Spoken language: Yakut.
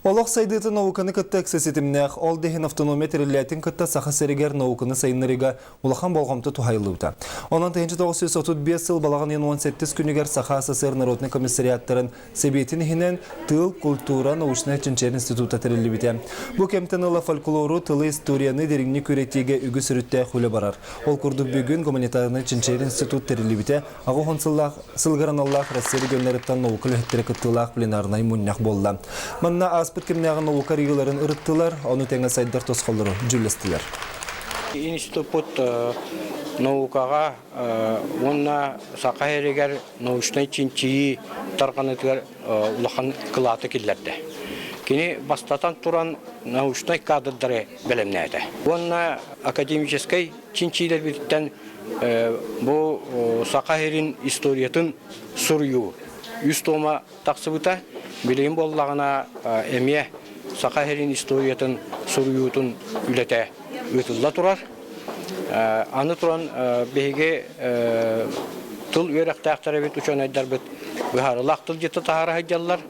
Олох сайдыыта науканы кытта ыкса ситимнээх, ол да иһин автономия тэриллээтин кытта Саха сиригэр науканы сайыннарыыга улахан болҕомто туһайыллыбыта. Онон 1935 сыл балаҕан ыйын 18 күнүгэр Саха СССР народнай комиссариаттарын Сэбиэтин иһинэн Тыл, культура, научнай чинчийэр института тэриллибитэ. Бу кэмтэн ыла фольклору, тылы, историяны дириҥник үөрэтиигэ үгүс өрүттээх үлэ барар. Ол курдук бүгүн гуманитарнай чинчийэр институт тэриллибитэ 80 сыллаах сылыгар аналлаах Россия регионнарыттан наука үлэһиттэрэ кыттыылаах пленарнай мунньах буолла. Манна ааспыт кэмнээҕи наука арыйыыларын ырыттылар, ону тэҥэ сайдар тосхоллору дьүүллэстилэр. Институппут наукаҕа уонна Саха сиригэр научнай чинчийии тарҕаныытыгар улахан кылааты киллэрдэ. Кини бастатан туран научнай кадрдары бэлэмнээтэ. Уонна академическай чинчиилэрбититтэн бу Саха сирин историятын суруйуу үс тома тахсыбыта. Билигин буоллаҕына эмиэ Саха сирин историятын суруйуутун үлэтэ ыытылла турар. Аны туран биһиги тыл үөрэхтээхтэрбит, учуонайдарбыт быһаарылаах тылдьыты таһаара сылдьаллар.